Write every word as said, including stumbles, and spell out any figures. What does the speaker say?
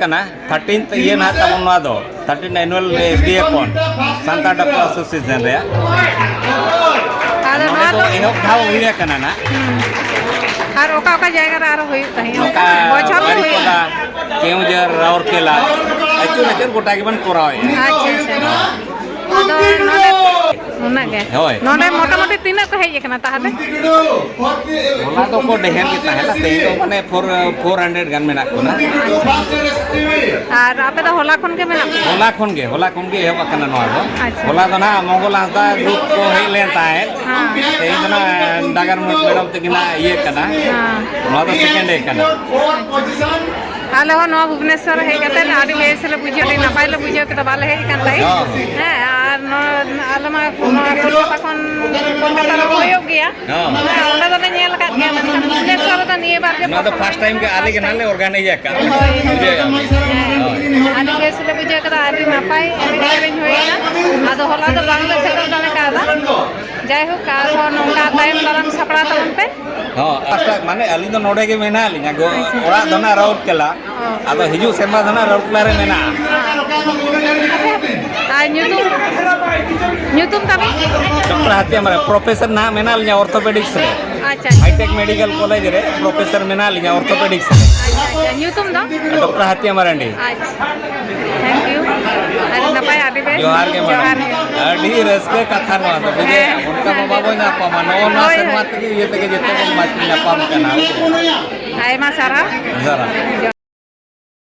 ᱠᱟᱱᱟ᱾ ᱛᱷᱟᱨᱴᱤᱱᱛᱷ ᱤᱭᱟᱹ ᱱᱟᱦᱟᱜ ᱛᱟᱵᱚᱱ ᱱᱚᱣᱟ ᱫᱚ, ᱛᱷᱟᱨᱴᱤᱱ ᱮᱱᱩᱣᱟᱞ ᱰᱮ ᱠᱷᱚᱱ ᱥᱟᱱᱛᱟᱲ ᱰᱟᱠᱛᱟᱨ ᱮᱥᱳᱥᱤᱭᱮᱥᱚᱱ ᱨᱮᱭᱟᱜ᱾ ᱟᱫᱚ ᱱᱚᱣᱟ ᱱᱚᱰᱮ ᱫᱚ ᱫᱚ ᱮᱦᱚᱵ ᱫᱷᱟᱣ ᱦᱩᱭ ᱟᱠᱟᱱᱟ ᱱᱟᱜ᱾ ᱦᱩᱸ᱾ ᱟᱨ ᱚᱠᱟ ᱚᱠᱟ ᱡᱟᱭᱜᱟ ᱨᱮ ᱟᱨᱚ ᱦᱩᱭᱩᱜ ᱛᱟᱦᱮᱸᱫ? ᱱᱚᱝᱠᱟ ᱵᱚᱪᱷᱚᱨ ᱜᱮ ᱦᱩᱭᱩᱜᱼᱟ? ᱵᱟᱨᱤᱯᱟᱫᱟ, ᱠᱮᱣᱡᱷᱚᱨ, ᱨᱟᱣᱩᱨᱠᱮᱞᱟ, ᱟᱹᱪᱩᱨ ᱟᱹᱪᱩᱨ ᱜᱚᱴᱟ ᱜᱮᱵᱚᱱ ᱠᱚᱨᱟᱣᱮᱫᱼᱟ᱾ ᱟᱪᱪᱷᱟ, ᱟᱪᱪᱷᱟ᱾ ᱟᱫᱚ ᱱᱚᱰᱮ ᱩᱱᱟᱹᱜ ᱜᱮ? ᱦᱳᱭ᱾ ᱱᱚᱰᱮ ᱢᱚᱴᱟᱢᱩᱴᱤ ᱛᱤᱱᱟᱹᱜ ᱠᱚ ᱦᱮᱡ ᱟᱠᱟᱱᱟ ᱛᱟᱦᱚᱞᱮ? ᱦᱚᱞᱟ ᱫᱚᱠᱚ ᱰᱷᱮᱨ ᱜᱮ ᱛᱟᱦᱮᱸ ᱞᱮᱱᱟ, ᱛᱮᱦᱮᱧ ᱫᱚ ᱢᱟᱱᱮ ᱯᱷᱳᱨ, ᱯᱷᱳᱨ ᱦᱟᱱᱰᱨᱮᱰ ᱜᱟᱱ ᱢᱮᱱᱟᱜ ᱠᱚᱣᱟ᱾ ᱟᱨ ᱟᱯᱮ ᱫᱚ ᱦᱚᱞᱟ ᱠᱷᱚᱱ ᱜᱮ ᱢᱮᱱᱟᱜ ᱯᱮᱭᱟ? ᱦᱚᱞᱟ ᱠᱷᱚᱱ ᱜᱮ, ᱦᱚᱞᱟ ᱠᱷᱚᱱ ᱜᱮ ᱮᱦᱚᱵ ᱟᱠᱟᱱᱟ ᱱᱚᱣᱟ ᱫᱚ᱾ ᱟᱪᱪᱷᱟ᱾ ᱦᱚᱞᱟ ᱫᱚ ᱱᱟᱦᱟᱜ ᱢᱚᱝᱜᱚᱞ ᱦᱟᱸᱥᱫᱟ ᱜᱨᱩᱯ ᱠᱚ ᱦᱮᱡ ᱞᱮᱱ ᱛᱟᱦᱮᱸᱫ᱾ ᱦᱮᱸ᱾ ᱛᱮᱦᱮᱧ ᱫᱚ ᱱᱟᱦᱟᱜ ᱰᱟᱜᱟᱨ ᱢᱩᱨᱢᱩ ᱢᱮᱰᱟᱢ ᱛᱟᱹᱠᱤᱱᱟᱜ ᱤᱭᱟᱹ ᱠᱟᱱᱟ᱾ ᱦᱮᱸ᱾ ᱱᱚᱣᱟ ᱫᱚ ᱥᱮᱠᱮᱱᱰ ᱰᱮ ᱠᱟᱱᱟ᱾ ᱟᱞᱮ ᱦᱚᱸ ᱱᱚᱣᱟ ᱵᱷᱩᱵᱽᱱᱮᱥᱚᱨ ᱦᱮᱡ ᱠᱟᱛᱮ ᱟᱹᱰᱤ ᱵᱮᱥ ᱞᱮ ᱵᱩᱡᱷᱟᱹᱣ, ᱟᱹᱰᱤ ᱱᱟᱯᱟᱭ ᱞᱮ ᱵᱩᱡᱷᱟᱹᱣ ᱠᱮᱫᱟ, ᱵᱟᱞᱮ ᱦᱮᱡ ᱟᱠᱟᱱ ᱛᱟᱦᱮᱸᱫ᱾ ᱦᱚᱸ᱾ ᱦᱮᱸ, ᱟᱨ ᱱᱚ-, ᱟᱞᱮ ᱢᱟ ᱱᱚᱣᱟ ᱠᱳᱞᱠᱟᱛᱟ ᱠᱷᱚᱱ, ᱠᱳᱞᱠᱟᱛᱟ ᱨᱮᱦᱚᱸ ᱦᱩᱭᱩᱜ ᱜᱮᱭᱟ᱾ ᱦᱚᱸ᱾ ᱦᱮᱸ, ᱚᱸᱰᱮ ᱫᱚᱞᱮ ᱧᱮᱞ ᱟᱠᱟᱫ ᱜᱮᱭᱟ, ᱢᱮᱱᱠᱷᱟᱱ ᱵᱷᱩᱵᱽᱱᱮᱥᱚᱨ ᱨᱮᱫᱚ ᱱᱤᱭᱟᱹ ᱵᱟᱨ ᱜᱮ ᱱᱚᱣᱟ ᱫᱚ ᱯᱨᱚᱛᱷᱚᱢ᱾ ᱯᱷᱟᱥᱴ ᱴᱟᱭᱤᱢ ᱜᱮ ᱟᱞᱮ ᱜᱮ ᱱᱟᱦᱟᱜ ᱞᱮ ᱚᱨᱜᱟᱱᱟᱭᱤᱡᱽ ᱟᱠᱟᱫ᱾ ᱦᱳᱭ, ᱦᱳᱭ᱾ ᱵᱩᱡᱷᱟᱹᱣ᱾ ᱦᱮᱸ, ᱦᱳᱭ᱾ ᱟᱹᱰᱤ ᱵᱮᱥ ᱞᱮ ᱵᱩᱡᱷᱟᱹᱣ ᱠᱮᱫᱟ, ᱟᱹᱰᱤ ᱱᱟᱯᱟᱭ ᱮᱱᱮᱡ ᱥᱮᱨᱮᱧ ᱦᱩᱭ ᱮᱱᱟ᱾ ᱟᱫᱚ ᱦᱚᱞᱟ ᱫᱚ ᱵᱟᱝᱞᱮ ᱥᱮᱴᱮᱨ ᱫᱟᱲᱮ ᱠᱟᱣᱫᱟ᱾ ᱡᱟᱭᱦᱳᱠ, ᱟᱨᱦᱚᱸ ᱱᱚᱝᱠᱟ ᱛᱟᱭᱚᱢ ᱫᱟᱨᱟᱢ ᱥᱟᱯᱲᱟᱣ ᱛᱟᱵᱚᱱ ᱯᱮ᱾ ᱦᱚᱸ, ᱯᱟᱥᱴᱟ ᱢᱟᱱᱮ ᱟᱹᱞᱤᱧ ᱫᱚ ᱱᱚᱰᱮ ᱜᱮ ᱢᱮᱱᱟᱜ ᱞᱤᱧᱟ, ᱜᱚ-, ᱟᱪᱪᱷᱟ᱾ ᱚᱲᱟᱜ ᱫᱚ ᱱᱟᱜ ᱨᱟᱩᱨᱠᱮᱞᱟ᱾ ᱚ᱾ ᱟᱫᱚ ᱦᱤᱡᱩᱜ ᱥᱮᱨᱢᱟ ᱫᱚ ᱱᱟᱜ ᱨᱟᱩᱨᱠᱮᱞᱟ ᱨᱮ ᱢᱮᱱᱟᱜᱼᱟ᱾ ᱟᱨ ᱧᱩᱛᱩᱢ, ᱧᱩᱛᱩᱢ ᱛᱟᱵᱤᱱ? ᱰᱚᱠᱴᱚᱨ ᱦᱟᱹᱛᱤᱭᱟ ᱢᱟᱨᱟᱝ, ᱯᱨᱚᱯᱷᱮᱥᱚᱨ ᱱᱟᱜ ᱢᱮᱱᱟᱜ ᱞᱤᱧᱟ ᱚᱨᱛᱷᱳᱯᱮᱰᱤᱠᱥ ᱨᱮ᱾ ᱟᱪᱪᱷᱟ, ᱟᱪᱪᱷᱟ᱾ ᱦᱟᱭᱴᱮᱠ ᱢᱮᱰᱤᱠᱮᱞ ᱠᱚᱞᱮᱡᱽ ᱨᱮ ᱯᱨᱚᱯᱷᱮᱥᱚᱨ ᱢᱮᱱᱟᱜ ᱞᱤᱧᱟ ᱚᱨᱛᱷᱳᱯᱮᱰᱤᱠᱥ ᱨᱮ᱾ ᱟᱪᱪᱷᱟ, ᱟᱪᱪᱷᱟ᱾ ᱧᱩᱛᱩᱢ ᱫᱚ? ᱰᱚᱠᱴᱚᱨ ᱦᱟᱹᱛᱤᱭᱟ ᱢᱟᱨᱟᱝᱰᱤ᱾ ᱟᱪᱪᱷᱟ᱾ Thank you᱾ ᱟᱹᱰᱤ ᱱᱟᱯᱟᱭ, ᱟᱹᱰᱤ ᱵᱮᱥ᱾ ᱡᱚᱦᱟᱨ ᱜᱮ ᱢᱮᱰᱟᱢ᱾ ᱡᱚᱦᱟᱨ ᱜᱮ᱾ ᱟᱹᱰᱤ ᱨᱟᱹᱥᱠᱟᱹ ᱠᱟᱛᱷᱟ ᱱᱚᱣᱟ ᱫᱚ, ᱵᱩᱡᱷᱟᱹᱣ᱾ ᱦᱮᱸ, ᱚᱱᱠᱟ ᱢᱟ ᱦᱮᱸ᱾ ᱵᱟᱵᱚ ᱧᱟᱯᱟᱢᱟ, ᱱᱚᱜᱼᱚ ᱱᱚᱣᱟ ᱦᱳᱭ, ᱥᱮᱨᱢᱟ ᱦᱳᱭ᱾ ᱛᱮᱜᱮ ᱤᱭᱟᱹ ᱛᱮᱜᱮ ᱡᱚᱛᱚ ᱵᱚᱱ ᱧᱟᱯᱟᱢ ᱠᱟᱱᱟ᱾ ᱟᱭᱢᱟ ᱥᱟᱨᱦᱟᱣ᱾ ᱡᱚᱦᱟᱨ᱾